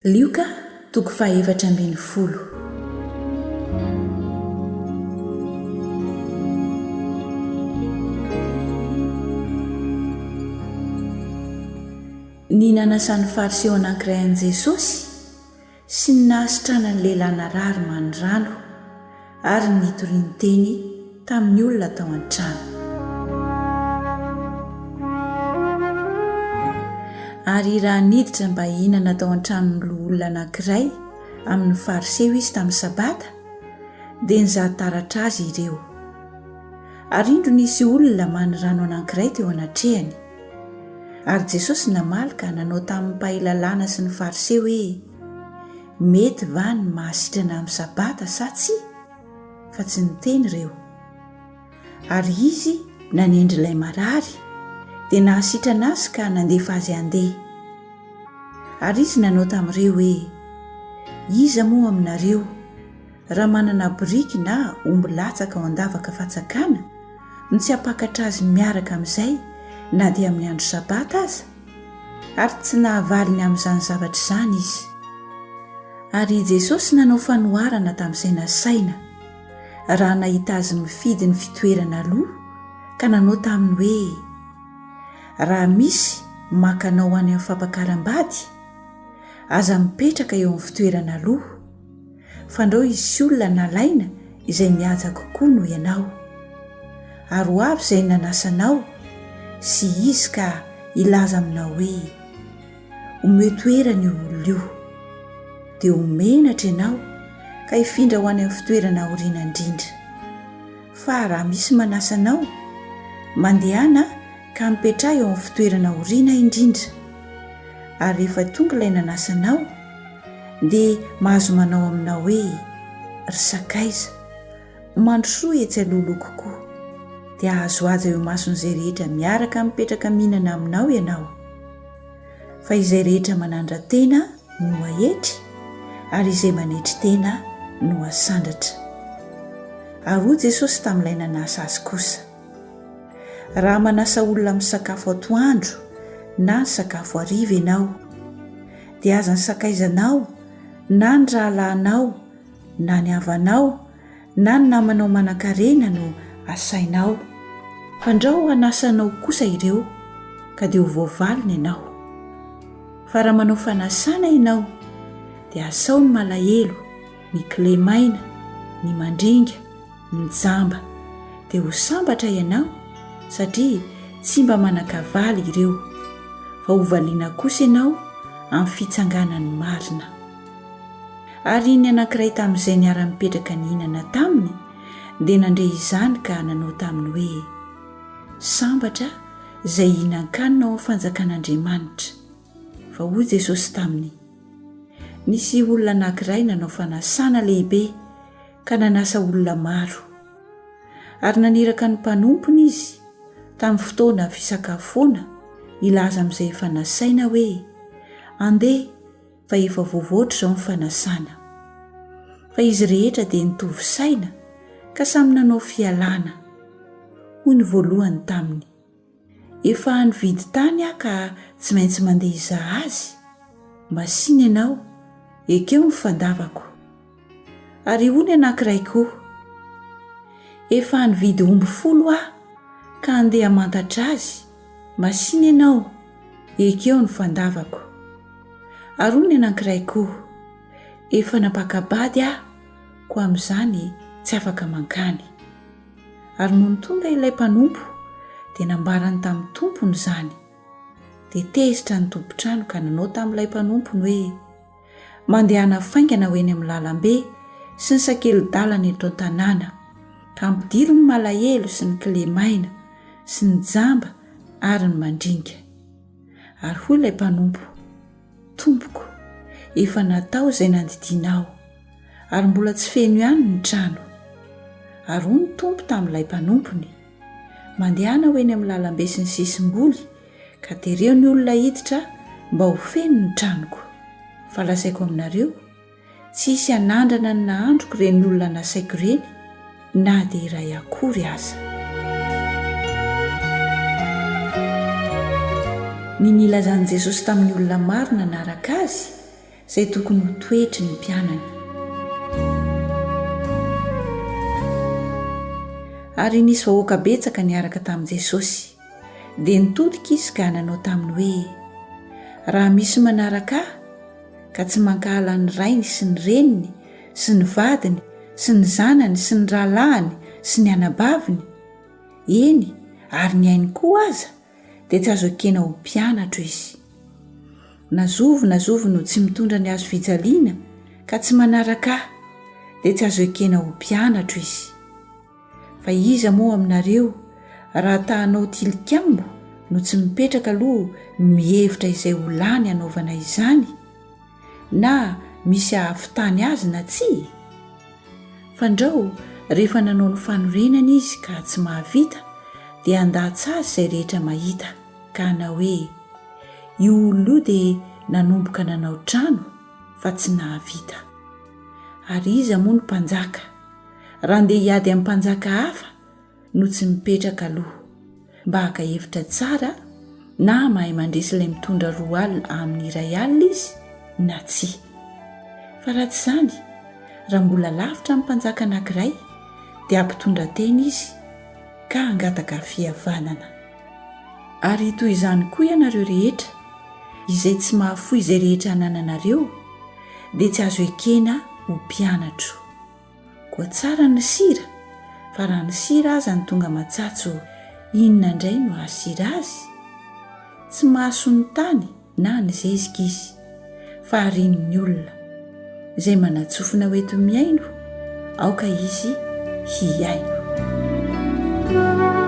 Lioka toko fahefatra ambinifolo. Ny nanasan'ny Fariseo anankiray an'i Jesosy sy ny nahasitranan'ny lehilahy narary manirano ary ny nitoriany teny tamin'ny olona tao an-trano. Ary raha niditra mba hihinana tao an-tranon'ny loholona anankiray amin'ny Fariseo izy tamin'ny Sabata, dia nizaha taratra azy ireo. Ary indro nisy olona manirano anankiray teo anatrehany. Ary Jesosy namaly ka nanao tamin'ny mpahay lalàna sy ny Fariseo hoe, Mety va ny mahasitrana amin'ny Sabata sa tsia? Fa tsy niteny ireo. Ary izy nanendry ilay marary, dia nahasitrana azy ka nandefa azy handeha. Ary izy nanao tamin'ireo hoe, Iza moa aminareo, raha manana biriky na omby latsaka ao an-davaka fatsakana, no tsy hampakatra azy miaraka amin'izay na dia amin'ny andro Sabata aza? Ary tsy nahavaly ny amin'izany zavatra izany izy. Ary i Jesosy nanao fanoharana tamin'izay nasaina, raha nahita azy mifidy ny fitoerana aloha, ka nanao taminy hoe, Raha misy maka anao any amin'ny fampakaram-bady, aza mipetraka eo amin'ny fitoerana aloha, fandrao hisy olona nalaina izay mihaja kokoa noho ianao. Ary ho avy izay nanasa anao sy izy ka hilaza aminao hoe, Omeo toerana io olona io. Dia ho menatra ianao ka hifindra ho any amin'ny fitoerana aoriana indrindra. Fa raha misy manasa anao, mandehana ka mipetraha eo amin'ny fitoerana aoriana indrindra. Ary rehefa tonga ilay nanasa anao, dia mahazo manao aminao hoe, Ry sakaiza, mandrosoa etsy alohaloha kokoa. Dia hahazo haja eo imason'izay rehetra miaraka mipetraka mihinana aminao ianao. Fa izay rehetra manandra-tena no haetry, ary izay manetry tena no hasandratra. Ary hoy Jesosy tamin'ilay nanasa azy kosa, Raha manasa olona amin'ny sakafo atoandro na ny sakafo hariva ianao, dia aza ny sakaizanao na ny rahalahinao na ny havanao na ny namanao manankarena no asainao, fandrao hanasa anao kosa ireo, ka dia ho voavaliny ianao. Fa raha manao fanasana ianao, dia asao ny malahelo, ny kilemaina, ny mandringa, ny jamba, dia ho sambatra ianao, satria tsy mba manan-kavaly ireo, fa hovaliana kosa ianao amin'ny fitsanganan'ny marina. Ary ny anankiray tamin'izay niara-nipetraka nihinana taminy dia nandre izany ka nanao taminy hoe, Sambatra izay hihinan-kanina ao amin'ny fanjakan'Andriamanitra. Fa hoy Jesosy taminy, Nisy olona anankiray nanao fanasana lehibe ka nanasa olona maro. Ary naniraka ny mpanompony izy tamin'ny fotoana fisakafoana hilaza amin'izay efa nasaina hoe, Andeha, fa efa voavoatra izao ny fanasana. Fa izy rehetra dia nitovy saina ka samy nanao fialana. Hoy ny voalohany taminy, Efa nividy tany aho ka tsy maintsy mandeha hizaha azy. Masìna ianao, ekeo ny fandavako. Ary hoy ny anankiray koa, Efa nividy omby folo aho ka handeha hamantatra azy, masìna ianao, ekeo ny fandavako. Ary hoy ny anankiray koa, Efa nampaka-bady aho, koa amin'izany tsy afaka mankany. Ary nony tonga ilay mpanompo, dia nambarany tamin'ny tompony izany. Dia tezitra ny tompon-trano ka nanao tamin'ilay mpanompony hoe, Mandehana faingana ho eny amin'ny lalambe sy ny sakeli-dalana eto an-tanàna, ka ampidiro ny malahelo sy ny kilemaina sy ny jamba ary ny mandringa. Ary hoy ilay mpanompo, Tompoko, efa natao izay nandidianao, ary mbola tsy feno ihany ny trano. Ary hoy ny tompo tamin'ilay mpanompony, Mandehana ho eny amin'ny lalambe sy ny sisim-boly, ka tereo ny olona hiditra mba ho feno ny tranoko. Fa lazaiko aminareo, tsy hisy hanandrana ny nahandroko ireny olona nasaiko ireny, na dia iray akory aza. Ny nilazan'i Jesosy tamin'ny olona maro nanaraka azy. Izay tokony ho toetry ny mpianany. Ary nisy vahoaka betsaka niaraka tamin'i Jesosy. Dia nitodika izy ka nanao taminy hoe, Raha misy manaraka ahy, ka tsy mankahala ny rainy sy ny reniny sy ny vadiny sy ny zanany sy ny rahalahiny sy ny anabaviny, eny, ary ny ainy koa aza, dia tsy azo ekena ho mpianatro izy. Na zovy na zovy no tsy mitondra ny hazo fijaliana ka tsy manaraka ahy, dia tsy azo ekena ho mpianatro izy. Fa iza moa aminareo, raha ta hanao tilikambo no tsy mipetraka aloha mihevitra izay ho lany hanaovana izany, na misy hahavitany azy na tsia? Fandrao rehefa nanao ny fanorenana izy ka tsy mahavita dia handatsa azy izay rehetra mahita ka hanao hoe, Io olona io dia nanomboka nanao trano fa tsy nahavita. Ary iza moa no mpanjaka, raha handeha hiady amin'ny mpanjaka hafa no tsy mipetraka aloha mba haka hevitra tsara na mahay mandresy ilay mitondra 20 amin'ny 1000 izy na tsia. Fa raha tsy izany, raha mbola lavitra ny mpanjaka anankiray dia hampitondra tena izy ka hangataka fihavanana. Ary toy izany koa ianareo rehetra, izay tsy mahafoy izay rehetra anananareo dia tsy azo ekena ho mpianatro. Koa tsara ny sira, fa raha ny sira aza no tonga matsatso, inona indray no hahasira azy? Tsy mahasoa ny tany na ny zezika izy, fa arian'ny olona. Izay manan-tsofina ho enti-mihaino, aoka izy hihaino.